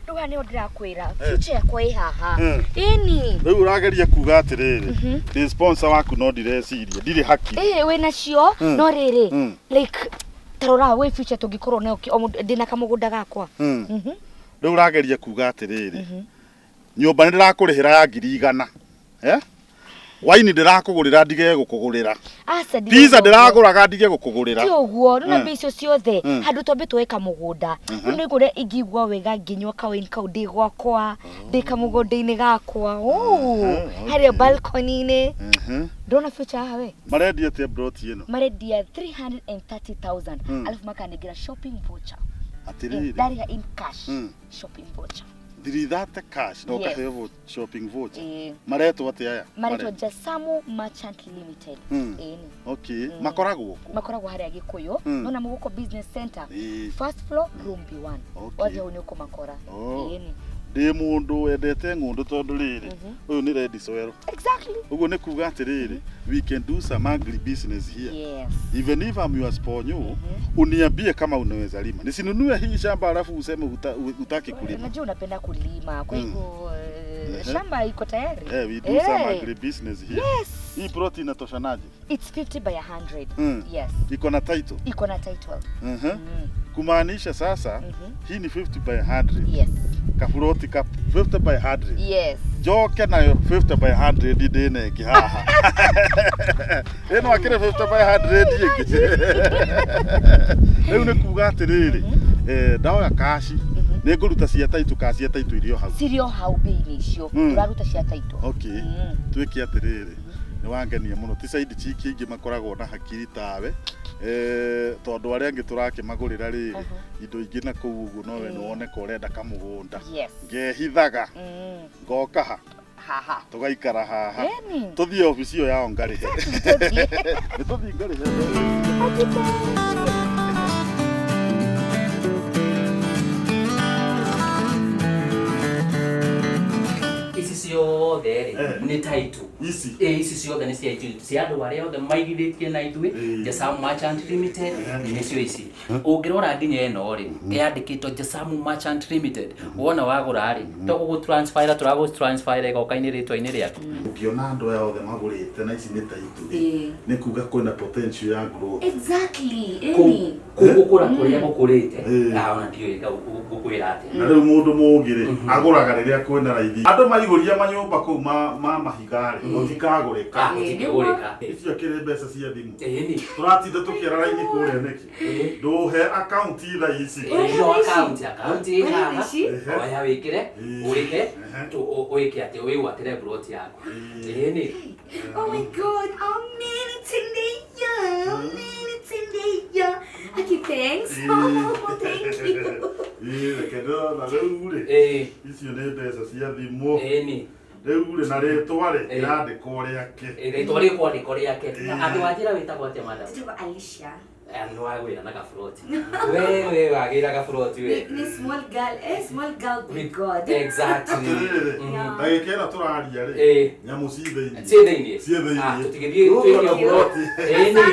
Rĩu haha nĩho ndĩrakwĩra future yakwa ĩ haha. Mm. Ĩni. Rĩu ũrageria kuga atĩrĩrĩ, ndĩ sponsor waku no ndireciria, ndirĩ hakiri. Ĩ wĩna cio Mm. no rĩrĩ Mm. like tarora wĩ future tũngĩkorwo nayo o mũndũ- ndĩna kamũgũnda gakwa. Mm. Mhm. Rĩu ũrageria kuga atĩrĩrĩ, nyũmba nĩ ndĩrakũrĩhĩra ya 100,000. Eh? Waini ndĩrakũgũrĩra ndige gũkũgũrĩra. Aca ndirauga Pizza ũguo. ndĩragũraga ndige gũkũgũrĩra. Ti ũguo nĩna Mm. mbia icio ciothe Mm. handũ twambe tuoe kamũgũnda rĩu nĩ ngũrĩa ingĩigua wega ngĩnyua kawaini kau ndĩ gwakwa ndĩ kamũgũnda-inĩ gakwa Ũũ, Mhm, harĩa okay. balcony-inĩ Mhm. ndona future haha we Marendia atĩa plot ĩno? marendia 330,000 Mm. alafu makanengera shopping voucher Atĩrĩrĩ. ndarĩha in cash Mm. shopping voucher Thirithate cash na Yes. ũkaheo shopping voucher. Ĩĩ. Maretwo atĩa aya? maretwo Jasamu Merchant Limited Mm. Ĩĩ. Okay. Makoragwo kũ? Makoragwo harĩa Gĩkũyũ Mm. nona Mũgũkũ Business Center Ĩĩ. first floor room B1. Okay. Wathiĩ hau nĩ ũkũmakora. Oh. Ĩĩ. Ndĩ mũndũ wendete ng'ũndũ tondũ rĩrĩ, ũyũ nĩ red soil. Exactly. Ũguo nĩ kuga atĩrĩrĩ, we can do some agri business here. Yes. Even if I'm your sponyo, uniambie kama unaweza lima. Nisinunue hii shamba alafu useme hutaki kulima. Najua unapenda kulima kwa Mm. hivyo Ehe. shamba iko tayari. Eh, we do some Eh. agri business here. Yes. Hii plot inatoshanaje? It's 50 by 100. Mm. Yes. Iko na title. Iko na title. Mhm. Mm. Kumaanisha sasa hii ni 50 by 100. Yes. Kaburoti ka 50 by 100. Yes. Njoke nayo 50 by 100 ndĩna ĩngĩ haha. Ĩno akĩrĩ 50 by 100 ĩngĩ. Rĩu nĩ kuga atĩrĩrĩ, ndoya kaci, nĩ ngũruta cia taitũ ka cia taitũ irio hau. Cirio hau bei-inĩ icio. Mm. Ũraruta cia title. Okay. Mm. Twĩke atĩrĩrĩ, nĩ wangenia mũno. Ti side chick aingĩ makoragwo na hakiri tawe. Tondũ arĩa angĩ tũrakĩmagũrĩra rĩrĩ, indo ingĩ na kũu ũguo nowe nĩ woneka ũrenda kamũgũnda. Yes. Ngehithaga, Mm. ngoka ha, Haha. tũgaikara haha. Ĩni. Tũthiĩ obici ĩyo yao ngarĩhe. Tũthiĩ. Nĩ tũthiĩ ngarĩhe. Ici ciothe rĩ Eh. nĩ title. Ici. Ĩ, ici ciothe nĩ cia ithuĩ, cia andũ arĩa othe maigithĩtie na ithuĩ Jasamu Merchant Limited nĩcio ici. Ũngĩrora nginya ĩno rĩ, yandĩkĩtwo Jasamu Merchant Limited. Wona wagũra rĩ, to gũgũ transfer tũragũ transfer ĩgoka-inĩ rĩtwa-inĩ rĩaku. Ũngĩona andũ aya othe magũrĩte na ici nĩ taitũ rĩ, Ĩĩ. nĩ kuga kwĩna potential ya growth. Exactly. Kũu Ĩni. kũu gũkũra kũrĩa gũkũrĩte, Ĩĩ. ona ndiũĩ ngũkwĩra atĩa. Na rĩu mũndũ mũũgĩ rĩ, agũraga rĩrĩa kwĩna raithi. Andũ maihũria manyũmba kũu ma mahiga rĩ, gũtikagũrĩka. Ah, gũtingĩgũrĩka. Icio akĩrĩ mbeca cia thimũ. Ĩni. Tũratinda tũkĩara raini kũrĩa nĩkĩ? Ĩĩ. Ndũhe akaunti thaa ici. Ĩno akaunti, akaunti ĩ haha. Ici? Oya wĩkĩre, Ĩĩ. ũrĩhe, Ehe. wĩke atĩ wĩgwatĩre plot yaku. Ĩni. Oh my God, Amen, Okay, thanks. Oh, thank you. Ĩĩ, reke ndĩrona rĩu rĩ, Ĩĩ. icio nĩ mbeca cia thimũ. Ĩni. Rĩu rĩ, na rĩtwa rĩ, Ĩĩ. rĩrandĩkwo rĩake. Rĩtwa rĩkwandĩkwo rĩake. Ĩĩ. Atĩ wanjĩra wĩtagwo atĩa madam? Tutakuwa Alicia. Nĩ wagwĩra na gaburoti. We wagĩra gaburoti we. Ni small girl, eh, small girl big God. Exactly. Atĩrĩrĩ, ndagĩka ĩno tũraria rĩ, Ĩĩ. nyamũ ci thĩinĩ. Ciĩ thĩinĩ. Ciĩ thĩinĩ. Ah, tũtigĩthiĩ Rũrũ twĩke na ũguo. buroti. Ĩni.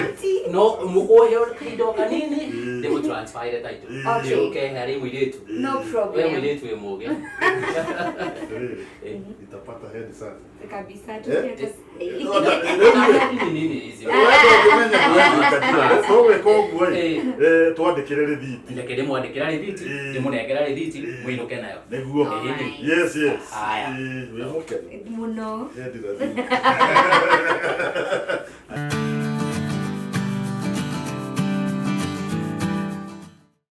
No mũkũheo kaindo kanini Ĩĩ. ndĩmũ transfer title. Ĩĩ. Okay. Yũke harĩ mũirĩtu. No We problem. mũirĩtu wĩ mũgĩ. Atĩrĩrĩ, Ĩĩ. nitapata head sasa. Kabisa Eh? tukiata. Nini nini hizi? Tũgwĩka ũguo ĩ, Ĩĩ. twandĩkĩre rĩthiti. Reke ndĩmwandĩkĩra rĩthiti, Ĩĩ. ndĩmũnengera rĩthiti, Ĩĩ. mũinũke nayo. Nĩguo. Ĩĩ. Yes, yes. Haya. Ĩĩ, wĩ mũkenu. Muno. Head rĩthiti.